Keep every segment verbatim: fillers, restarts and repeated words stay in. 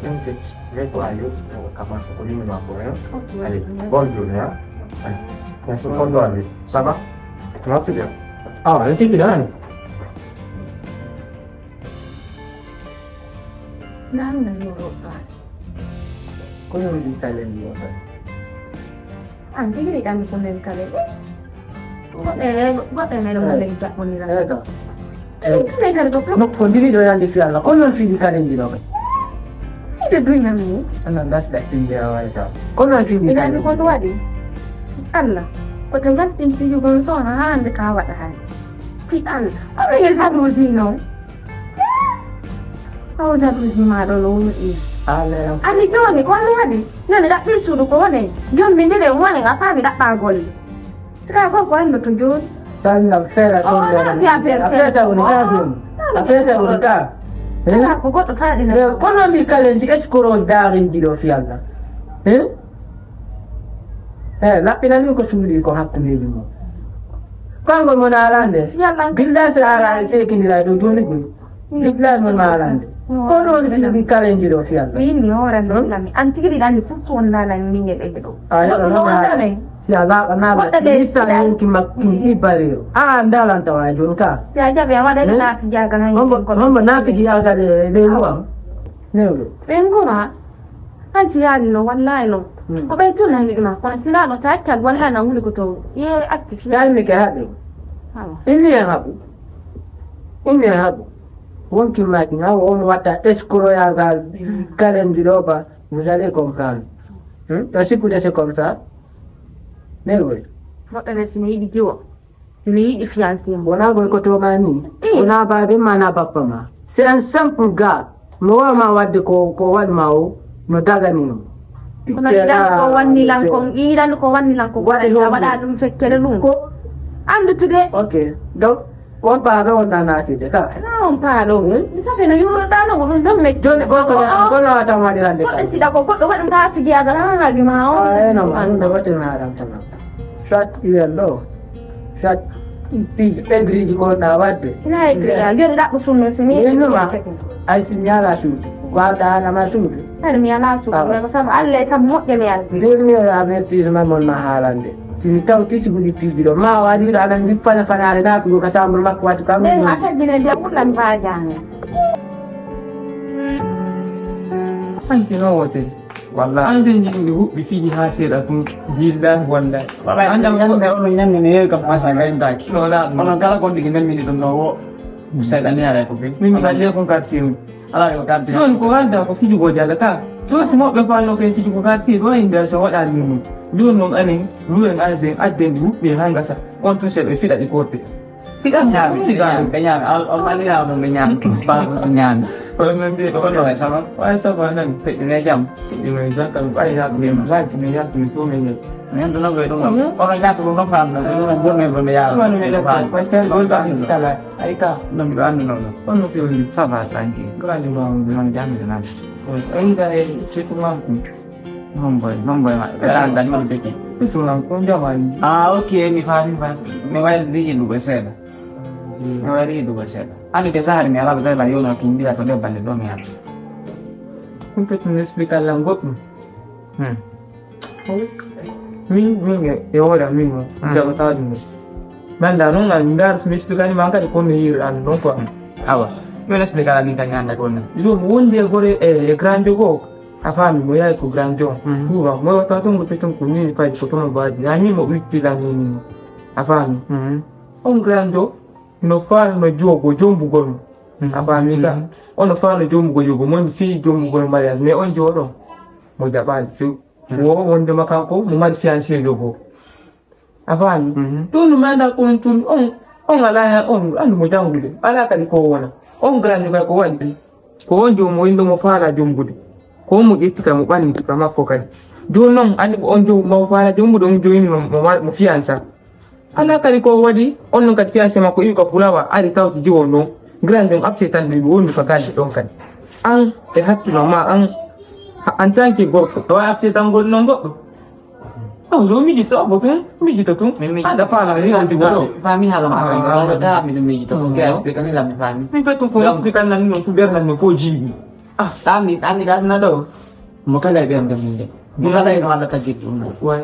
T'inquiète, mets-toi à l'aise, on va commencer au minimum pour rien. Ok. Allez, bonne journée, hein. Allez. Merci, bonne journée. Ça va? Merci bien. Ah, elle était bien. Nang na yoro ka. Ko no di kalen di ka. An tigi di kan ko nen kalen. Goɗɗe, goɗɗe meɗo mo len jaɓɓonira. Eto. Eto. Kalen kalen ko. No, ko ndiri ɗo yande fi Allah. Ko non fini kalen di ɗo kay. Ite duña mi. Ana ngas da tinde a wari ka. Ko non fini kalen. Ina ko waɗi. Allah. Ko to ngattin fini ko to na hande ka waɗa hande. Ki Allah. Aɓe ye sabu dino. Aw jaɓɓintinmaa ɗo no woni ɗum. Amen. Ani jooni ko woni waɗi? Nani ɗaɓɓi suudu ko woni? Jooni min nde woni nga faami ɗaɓɓaa golle. Sika ko ko wonno to jooni? Tan ngam feera ɗo. A feeta woni ka jooni. A feeta woni ka. Ko goɗɗo kala ɗina. Kono mi kalen di eskoro daarin di ɗo fiyalla. Eh? Eh, laɓɓinani ko suuɗi ko hakkundeji mum. Kangol mo naalande. Billahi so ara e sekindira ɗum joni ɗum. Billahi mo naalande. Ko ɗo ɗum ɗum kala e jiɗo fiyal. Min mi hoore non nami. An tigi ɗi ɗanni fof ko wonnaa nan min e ɓe ɗo. A yo ɗo non naalande. Ya la na la. Mista yinki makki ibari. A ndalanta wa jon ka. Ya jabe wa da na jaga nan. Hombo hombo na figi ya ga de de ruwa. Newdo. Ɓe ngoma. Hanti yaali no wallahi no. Ko ɓen tun nani ɗuma kono sila no sa accal wallahi na wuli ko to ye acti. Yaali mi ke haɗu. Inni en haɓu. Inni en haɓu. Wonki maki na won watta escroyagal karen di roba. Vous allez comprendre. Hmm? To si kude c'est comme ça. Mais oui. Moɗɗo ne simi yiɗi jiwo. Mi yiɗi fiyancé mo. Wona koy ko toma ni. Wona babe ma na bappa ma. C'est un simple gars. Mo wa ma wadde ko ko wad ma o no dagani no. Kono idan ko wanni lan ko idan ko wanni lan ko waɗa ɗum feccere ɗum ko andutude. Ok. Donc on pa ɗo on nanatide ka. Na on pa ɗo. Sabe no yuro ɗa no ko ɗum ɗon mecci. Joni ko ko ko no wata waɗirande ka. Ko sida ko goɗɗo waɗum ta fiji agara ha haaju ma o. Ay no ma ɗum ɗo waɗirma haram tan. Soit iwel ɗo. Soit piiji pegriji ko na wadde. Na e kriya joni ɗaɓɓo sunno sini. Ay si mi ala suudu. Wawɗa alama suudu. Aɗa mi ala suudu. Ko sabu allah e kam moƴƴa mi ala. Ndeni mi ala avertisement mon ma haalande. Simi tawti si ɓuri piiji ɗo ma waɗiɗo aɗa ndi fana fanaare na ɗum ka chambre makko wasi kam. Ɗen a saggine nde ɓurɗan bajane. Sanki no wote. Walla an sen yimɓe huɓɓi fiji ha seeɗa tun. Billahi wallahi. Wala an ɗam ñande ono ñande ne yewi kam masa gayndaki. Onon kala kon ɗigi men mini ɗum no wo. Seeɗa ni ara ko bi min mi galle kon quartier mi. Ala ko quartier non ko wadda ko fijugo jagata. To si moɓɓe falno koye fijugo quartier ɗo e nder so waɗani ɗum. Joni noon anen luwen an sen adden ɗi huɓɓi ha gasa. On tun seeɗa ɓe fiɗa ɗi korte. Ɓe ñaami, on ɓanniraaɗo ɓe ñaami, ɓe ñaami. Kono min mbiyi ko ɗo e sama, waay sama nan, peƴƴu ne jam, peƴƴu ne jam, kam ɓay yaatu min, waay min yaatu min fof min. Min ɗo naɓe ɗum, oɗo ñaata ɗum ɗon faamno, ɗum ɗon jomi ɗum ɓe yaatu. Ɗum ɗon ɓe ɗon faamno, parce que ɗum ɗon ɗum kala, ay ka, ɗum ɗum ɗum ɗum. On no feewni, ça va, tranquille. Ko ranndi mo, ɗum ɗon jam, ɗum ɗon. Ay ka, e, surtout ma. Homboy, homboy maɓɓe. Ɓe ɗan ɗan ɗon beti. Ɓe sunan ko jawani. Ah, ok, mi faami, faami. Mi wayri yiɗugo seeɗa. Mi wayri yiɗugo seeɗa. Hande ke sahari mi ala ɓe la yona kin mbiya to debba nde ɗo mi ala. Ɗum ko ɗum explique lan goɗɗum. Hmm. Min, min e, e hoore am min mo. Hmm. Jaɓata ɗum. Nanda noon an ndar so mi explique ani ma kadi ko no yiir an ɗon ko am. Awa. Ɗum explique ala min kan ñande ko non. Joom wonde e gore e, e grand jogo. A faami mo yahi ko grand jon. Mhm. Ɗuwa mo watta ton ko peton ko nini fayi ko toon baaji. Ya ni mo witti lan nini mo. A faami. Mhm. On grand jon no faano jogo jombugol mo. Mhm. A faami ka. Mhm. On no faano jombugol jogo mo fi jombugol mariage mais on joɗo mo jaɓaali few. Mhm. Wo wonde ma kanko mo mari fiancé jogo. A faami. Mhm. Tun mi anndaa ko on tun on on alaa heen on anndu mo janngude alaa kadi ko wona. On grande kay ko waɗi ko on joom o inndo mo faala jombude. Ko on mo ƴetti ka mo ɓanni ka makko kadi. Jooni noon anndi ko on joom mo faala jombude on joom mo mo fiyansa. Alaa kadi ko waɗi on noon kadi fiyansa makko iwi ka fulawa ari tawti jiwo noon. Grande on abse tan ɓe woni ka galle ɗon kadi. An e hakkilo ma an en tant que gorko ɗo abse tan ngol noon goɗɗo. Oh, zo miijito, ɓo tun, miijito tun. Min miijito. Aɗa faala, ni on digo ɗo. Fami hala ma. Ah, ah, ah. Da, mi miijito. Oh. Ke explique ni la mi fami. Mi fetto ko explique nan non ko ɓernde non ko jiiɓi. Ah, ɗaami, ɗaami, ɗaami na ɗo. Mo kala e ɓernde mum nde. Mo kala e no Allah tagiri ɗum ɗo. Way.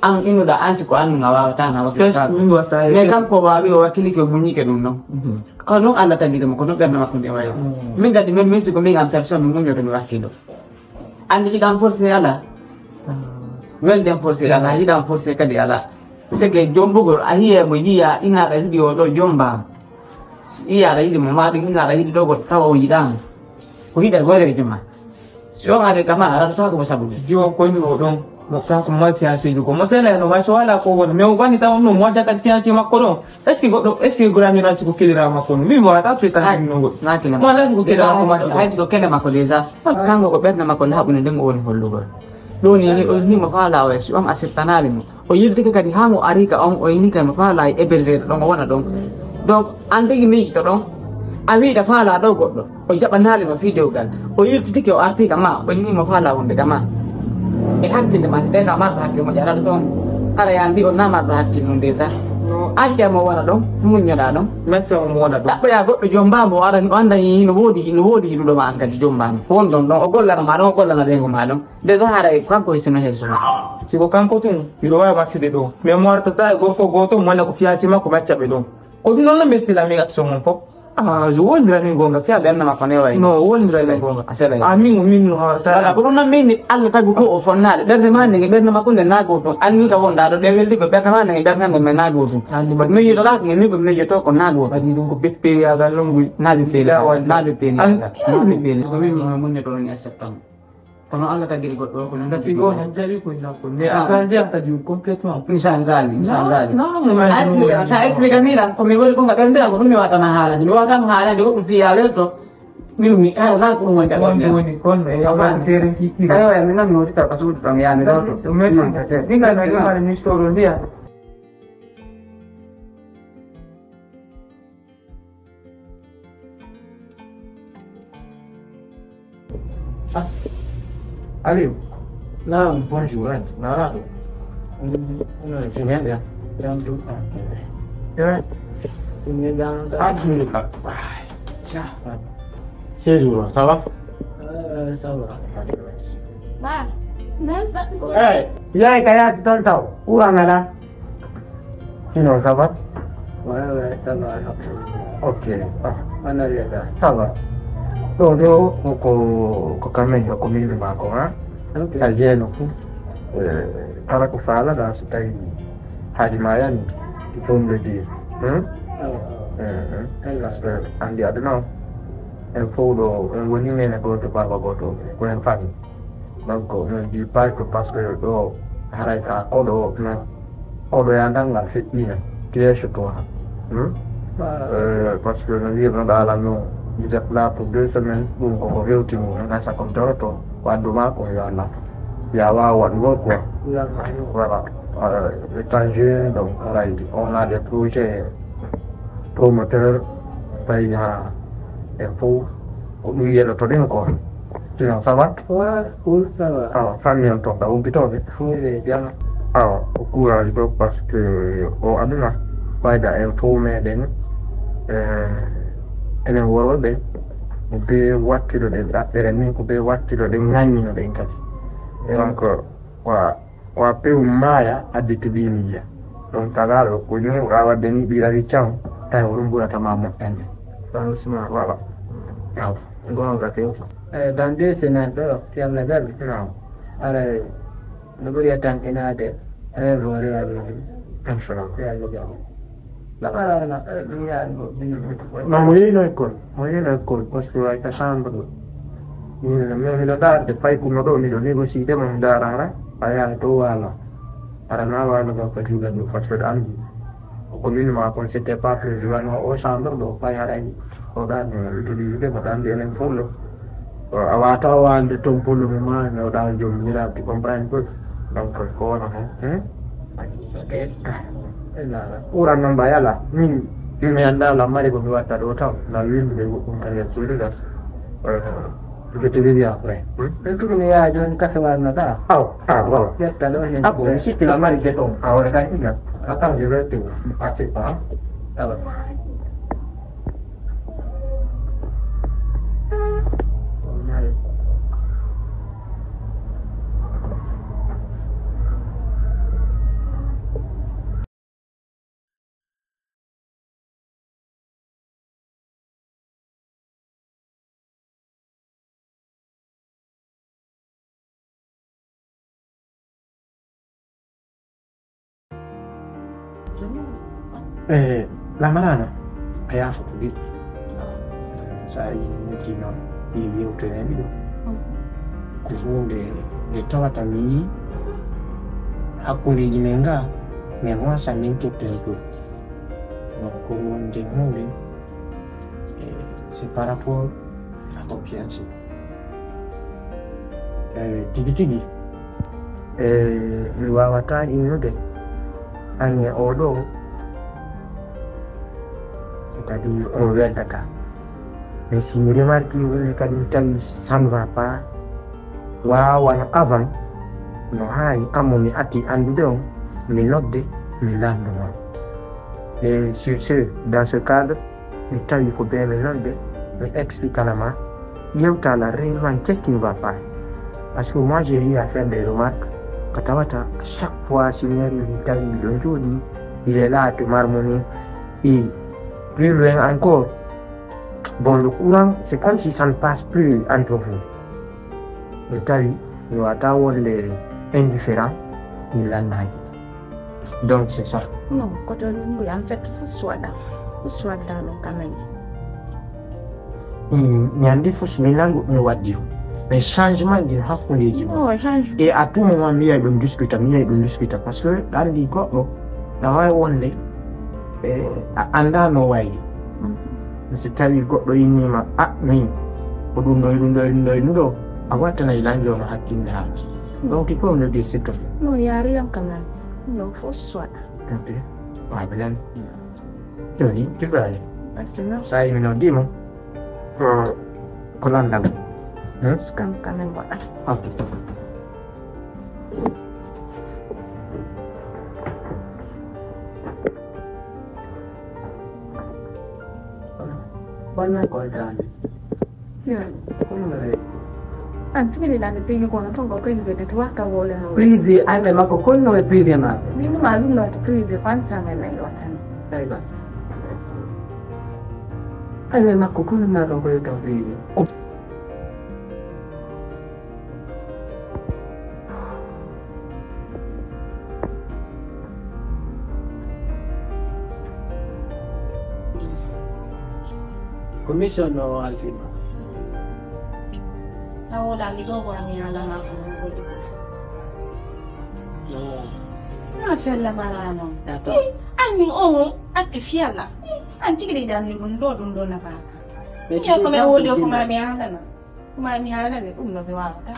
An innuɗa an si ko an a waawata na waɗde. Fes min watta e mais kanko waawi o wakkilike o muñike ɗum noon. Mhm. Ko noon Allah tagiri mo, ko noon ɓernde makko nde wayi. Mm. Min kadi min min si ko min en personne mi muñoto mi wakkilo. Anndi yiɗan forcé alaa. Mm. Welden forcé alaa, yiɗan forcé kadi alaa. Tege jombugol a yiye mo yiya ina aɗa yiɗi o ɗo jomba. Iya aɗa yiɗi mo ma ɗum ina aɗa yiɗi ɗo goɗɗo tawa o yiɗaama. Ko yiɗat goreejo ma. Si on ari kama a rarata ko mo sabu ɗum. Jiwo koyni o ɗon mo sa ko mal fiancé ko mo sene no may so wala ko wona mais o bani taw no mo jaka fiancé makko ɗon. Est ce que goɗɗo est ce que goramira siko kelira makko no min mo wata to tan no goɗɗo. Natina mo ala siko kelira makko ma hay siko kele makko déjà. Kanko ko ɓernde makko nde haɓude nden o woni hollugol. Ɗo ni ni o ni mo fala o si on acceptanali mo. O yiltike kadi haa mo ari ka on, o inni kay mo faalaa e hébergeur ɗon, o wona ɗon. Donc, aan tigi miijito ɗon, a wiiɗa faalaa ɗo goɗɗo, o jaɓanaali mo fii dewgal. O yiltitike, o artii ka ma, o inni mo faalaa wonde ka ma. E hakkille ma, si tawi ka marɗo hakkille moƴƴa, aɗa ɗo toon. Hara yaa mbii on na marɗo hakkille mum déjà. Acca mo wona ɗon, muññoɗaa ɗon. Mette on mo wona ɗon. Ɗaɓɓoyaa goɗɗo jommbaa mo, o ara, o annda ni no woodi, no woodi hiɗuɗo ma aan kadi jommbaa mo. Ko won ɗon ɗon, o gollana ma ɗon, o gollana ɓeyngu ma ɗon. Déjà haray ko kanko hisino heen suma. Si ko kanko tun, hiɗo waawi wattude ɗo. Mais mo artata e gorko gooto, mo wona ko fiyaasi makko, mi acca ɓe ɗon. Ko ɗum noon no metti la, mi acca mon fof. Ah, so wondirani goonga, fiya ɓernde makko ne wayi. No wondirani goonga. A selay. Ah, min, min no hawata. Wala, ko ɗum noon min ni Allah tagu ko o fonnaade. Ɓernde ma nde, ɓernde makko nde naago tun. Anni ka wonda ɗo, ɗe weldi ko ɓernde ma nde, ɓernde mo men naago tun. Anni ba- min yiɗo laak, min ko min yiɗo ko naago. Waɗi ɗum ko bepperiyagal lonngu. Naa bepperiyagal, naa bepperiyagal. Naa bepperiyagal. Ko min mo muññoto ni e septembre. Kono Allah tagiri goɗɗo o, kono ngati ɗo hen jaɓi ko nokku. Mais a changé an kadi complètement. Mi changé ani, mi changé ani. Non, non, non, non. A expliqué, sa expliqué ni lan, ko mi woni ko ngaɗon mbiɗa ko ɗum mi waɗana haalande. Mi waɗan haalande ko ɗum fiya welto. Min mi kala na ko ɗum woni ɗum. Woni kon e yawa tere kikiri. Ayo, mi nan noti ta ka suudu ɗon ya mi ɗo to. Ɗum men ɗum. Min ngan mi mari mi soro ndiya. Ah, Aliou. Naam. Bonjour, hein. Naaraɗo. Mm, mm, je viens bien. Bien, tout. Ah, bien. Ah, alhamdulillah. Ah. Séjour, ça va? Euh, ça va. Ba, mais ba- Eh, yaay ka yaati toon taw. Ura ngala. Sinon, ça va? Ouais, ouais, ça va, alhamdulillah. Ok. Ah. On arrière là. Ça va. Ɗo, ɗo, ko, ko, ko quand même, ko min maako, hein? Ok. Ka jeeno fu. Eh, kala ko faalaɗa, so tawi haaju ma yani, il faut me le dire. Hmm? Ah. Eh, eh. Parce que, anndi aduna o, en fof ɗo, en woni men e gooto, baaba gooto, ko en famille. Donc, on ne dit pas que parce que ɗo haray ka koɗo, mais koɗo ya ngal ngal feƴƴiina, piège toi. Hmm? Euh, parce que no wiirnoɗaa lan no, vous êtes là pour deux semaines, ɗum koko hewti mo, on gasa kon doroto, ko addu ma ko yo Allah. Ya waawa waɗugol quoi. Voilà. Euh, étant jeune, donc, on a, on a des projets promoteurs, tawi ha e fof ko ɗum yeɗotoɗen quoi. Sinon, ça va? Ouais, oui, ça va. Awa, famille on toon, ka umpitooɓe? Oui, bien. Awa, ko courage ɗo, parce que o aduna, fayda en fof meɗen, eh, enen worɓe, ko be wattiɗo ɗen ɗaɓɓere min, ko be wattiɗo ɗen ŋaññino ɗen kadi. Donc, wa, wa pew maaya, addi to ɓiy mum yiya. Donc, kala ɗo, ko ni, a wadde ni, ɓiy ari can, tawi o ɗum ɓurata ma moƴƴande. Franchement, voilà. Awa. Goonga tigi. Eh, dans deux semaines ɗo, si Allah jaɓi. Naam. Haray no ɓuri e tampinaade, eh, hoore Allah. Machallah. Si Allah jaɓi. Ɗaɓɓara na, eh, ɗum yaani ko, ɗum yaani ko. Non, mo yeeyno école, mo yeeyno école, parce que way ka chambre ɗo. Min, min, miɗo daarde, fay kuno ɗo, miɗo négocier, mo mi daara hara, a yaha to waala. Hara na waala ɗo ka juuɗa ɗo, parce que ɗo anndi. Ko min ma kon, c'était pas prévu, wano o chambre ɗo, fay haray o ɗan, euh, utilisé ko ɗan, enen fof ɗo. Euh, a wata wande toon polo mo ma, no ɗan joom miracle, tu comprends un peu? Donc, ko wona hen, hein? Ɓuran noon mba yala, min, ɗum mi annda, la mari ko mi watta ɗo taw, la windi ɓe goɗɗum tan e suudu gas. Euh, Jokkitiri après. Hmm? Jokkitiri mi yaha jooni café warno ɗa. Aw, ah, voilà. Ƴetta ɗo hen. Ah, bon, mi sikki la mari de ton. Ah, wala kay ina. Attends, je vais te passer par. Alors. Eh, Lamarana, a yaafoto de. So a yii mi noddiima ɗi yewtere ɗiɗo, ko huunde nde tawata mi yii hakkundeeji men ga, mais wonsa min kettoyto. Donc, ko wonde huunde, eh, c'est par rapport à ton fiancé. Eh, tigi tigi, eh, mi waawataa innude hannde oo ɗoo, kadi on weltataa. Mais si mi remarque huunde kadi, mi tawi ça ne va pas, waawano avant, no haani, ammo mi atti anndude on, mi nodde, mi lanndo on. Et sur ce, dans ce cadre, mi tawi ko bee mi nodde, mi expliquana ma, yewtana réellement qu'est-ce qui ne va pas. Parce que moi, j'ai eu à faire des remarques, ko tawata chaque fois si mi ari, mi tawi miɗon jooɗi, il est là to marmonner. Et plus loin encore, bon, le courant, c'est comme si ça ne passe plus entre vous. Mi tawi mi wata wonde indifférent, mi lannaaki. Donc, c'est ça. Non, koto ɗum mbuy, en fait, fof suwaɗa. Fof suwaɗa ɗum quand même. Hmm, mi anndi fof so mi nanngu ɗum waddi. Mais changement ji hakkundeeji mon. Non, change. Et à tout moment, mi yiyay ɗum discuta, mi yiyay ɗum discuta. Parce que ɗa anndi goɗɗo, ɗa waawi wonde, eh, a anndaa no wayi. Mhm. Si tawi goɗɗo innii ma, "Ah, min, ko ɗum ɗo, e ɗum ɗo, e ɗum ɗo, e ɗum ɗo," a wattanay lanjo no hakkille haa. Donc, il faut me dire, c'est tout. Non, il y a rien quand même. Non, fof suwaɗa. Ok. Waaw, bilan. Jooni, Jibril. Acca, non. Sa yii mi noddiima, ko, ko lanndal. Hmm? Kam, kam en waɗat. Ok. Bonna ko dani. An tigi ni nani pini kono tongo pini be tuwa ka wole mo. Pini be ande mako kono e pini ma. Ni ma lu no pini be fan sa me me lo tan. Dai ba. Ande mako kono na lo ko to pini. Ko mission o alfima. Tawoɗa mi ɗo ko ami alama ko mi woni. No. Na fella marano. D'accord. Eh, an min o mo atte fiala. An tigi de dan ɗum ɗo ɗum ɗo nafa. Mais ko mi wodi ko ma mi alana. Kuma mi haalane ɗum no mi waawata.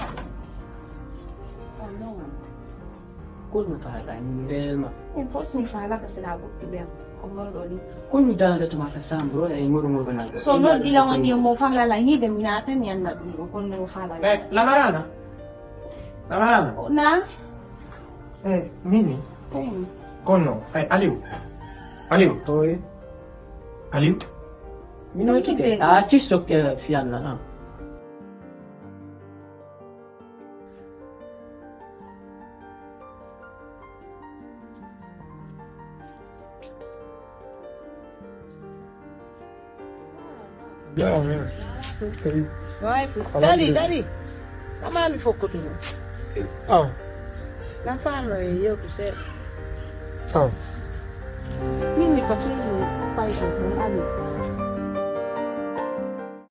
Ko no faala ni mbelma. Ɗum fof so mi faalaka sila ɓurti ɓen. Ko ngol ɗo ni. Ko mi daalata ma ka sambro e ngol ngol bana. So noon ɗila woni mo faalala yiide mi naatani anna ɗum ɗo kono mo faalala. Eh, Lamarana. Lamarana. Na. Eh, mini. Eh. Kono, eh, Aliou. Aliou. Oye. Aliou. Mino kide. Ah, ci sto che fianna, no? Dari, dari. Amami fokotuno. Ah. Nafano yo kuse. Ah. Mimi kwa chini kwa hiyo.